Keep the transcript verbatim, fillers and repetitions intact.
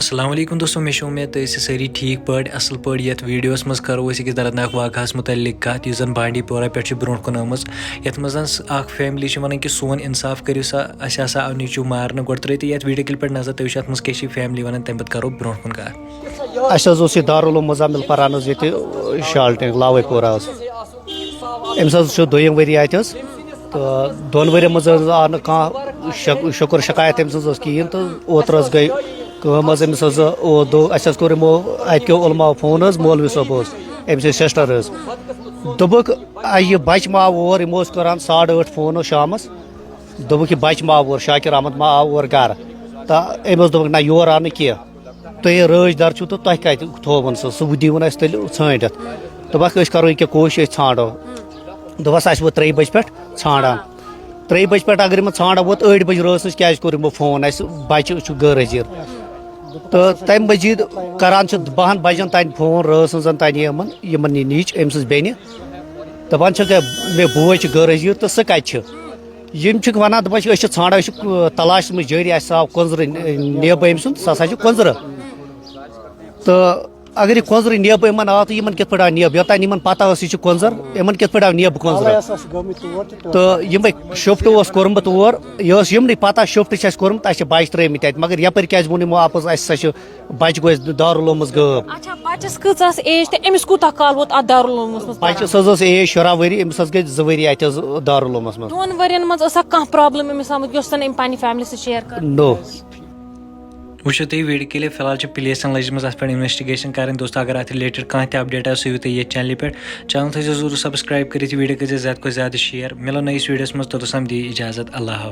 السلام علیکم دوستو، مےٚ چھِ اُمید تُہۍ ٲسِو سٲری ٹھیٖک پٲٹھۍ، اَصٕل پٲٹھۍ۔ یَتھ ویٖڈیوَس منٛز کَرو أسۍ أکِس دردناک واقعہَس مُتعلِق کَتھ، یُس زَن بانڈی پورہ پٮ۪ٹھ چھُ برونٛٹھ کُن آمٕژ، یَتھ منٛز زَن س-، اَکھ فیملی چھِ وَنان کہِ سون اِنصاف کٔرِو سا، اَسہِ ہسا آو نیٚچوٗ مارنہٕ۔ گۄڈٕ ترٛٲیِو تُہۍ یَتھ ویٖڈیو کِلِپہِ پٮ۪ٹھ نظر، تُہۍ وٕچھِو اَتھ منٛز کیٛاہ چھِ یہِ فیملی وَنان، تَمہِ پَتہٕ کَرو برونٛٹھ کُن کَتھ۔ اَسہِ حظ اوس یہِ دارالعلوم مُزمِل پَران حظ ییٚتہِ، شال ٹینٛگ لاوے پورہ حظ۔ أمِس حظ چھُ دوٚیِم ؤری اَتہِ حظ، تہٕ دۄن ؤرِین منٛز حظ آو نہٕ کانٛہہ شک-، شُکُر شکایت أمۍ سٕنٛز ٲس کِہیٖنۍ۔ تہٕ اوترٕ حظ گٔے کٲم حظ، أمِس حظ او-، دو-، اَسہِ حظ کوٚر یِمو اَتہِ کیو علماء فون حظ، مولوی صٲب اوس، أمۍ سٕنٛز سِسٹر حظ۔ دوٚپُکھ، آ، یہِ بَچہٕ ما آو اور؟ یِمو ٲسۍ کران ساڑٕ ٲٹھ فون حظ شامَس۔ دوٚپُکھ، یہِ بَچہٕ ما آو اور؟ شاکر احمد ما آو اور گرٕ؟ تہٕ أمۍ حظ دوٚپُکھ، نہ، یور آو نہٕ کینٛہہ۔ تُہۍ ہے رٲچھ دَر چھِو، تہٕ تۄہہِ کَتہِ تھووُن سُہ؟ سُہ دِیٖوُن اَسہِ تیٚلہِ ژھٲنٛڈِتھ۔ دوٚپُکھ، أسۍ کَرو ییٚکیٛاہ کوٗشِش، أسۍ ژھانٛڈو۔ دوٚپُس، اَسہِ ووت ترٛیٚیہِ بَجہِ پٮ۪ٹھ ژھانٛڈان۔ ترٛیٚیہِ بَجہِ پٮ۪ٹھ اگر یِمَن ژھانٛڈان ووت، أڑۍ بَجہِ رٲژ ہٕنٛز کیٛازِ کوٚر یِمو فون اَسہِ؟ بَچہٕ چھُ غٲر حٲضِر۔ تہٕ تَمہِ مٔزیٖد کَران چھِ بَہَن بَجَن تام فون رٲژ ہٕنٛزَن تام یِمَن، یِمَن یہِ نِچ أمۍ سٕنٛز بیٚنہِ۔ دَپان چھِکھ، "ہے، مےٚ بوے چھُ غٲر حٲضِر تہٕ سُہ کَتہِ چھُ؟" یِم چھِکھ وَنان، دَپان چھِکھ، "أسۍ چھِ ژھانٛڈان، أسۍ چھِ، ٲں، تلاش منٛز جٲری، اَسہِ آو کۄنٛزرٕ، ٲں، نیب أمۍ سُنٛد، سُہ ہسا چھُ کۄنٛزرٕ۔" تہٕ اگر یہِ کۄنٛزرٕ نیب یِمَن آو، تہٕ یِمَن کِتھ پٲٹھۍ آو نیب؟ یوٚتام یِمَن پَتہ ٲس، یہِ چھُ کۄنٛزر، یِمَن کِتھ پٲٹھۍ آو نیب کۄنٛزرٕ؟ تہٕ یِمَے شِفٹ اوس کوٚرمُت اور، یہِ ٲس یِمنٕے پَتہ، شِفٹ چھِ اَسہِ کوٚرمُت، اَسہِ چھِ بَچہِ ترٛٲومٕتۍ اَتہِ، مگر یَپٲرۍ کیٛازِ ووٚن یِمو اَپُز، اَسہِ ہسا چھِ بَچہِ گوٚو اَسہِ دارالعلومَس غٲب۔ اچھا، بَچَس کۭژاہ ٲس ایج تہٕ أمِس کوٗتاہ کال ووت اَتھ دارالعلومَس منٛز پَران؟ بَچَس حظ ٲس ایج شُراہ ؤری، أمِس حظ گٔے زٕ ؤری اَتہِ حظ دارالعلومَس منٛز۔ دۄن ؤرِین منٛز ٲسا کانٛہہ پرابلم أمِس آمٕژ یۄس زَن أمۍ پننہِ فیملی سۭتۍ شیئر کٔر؟ نو۔ وٕچھِو تُہۍ ویٖڈیو کِلِپ، فی الحال چھِ پُلیٖسَن لٔجمٕژ اَتھ پٮ۪ٹھ اِنویسٹِگیشَن کَرٕنۍ۔ دوستو، اگر اَتھ رِلیٹِڈ کانٛہہ تہِ اَپڈیٹ آسہِ، سُہ یِیِو تُہۍ ییٚتھۍ چینلہِ پٮ۪ٹھ۔ چینل تھٲیزیو ضروٗر سبسکرایب کٔرِتھ، ویٖڈیو کٔرۍزیو زیادٕ کھۄتہٕ زیادٕ شیئر۔ مِلو نٔیِس ویٖڈیوَس منٛز، توٚتَس تام دِیِو اِجازت، اللہ حافظ۔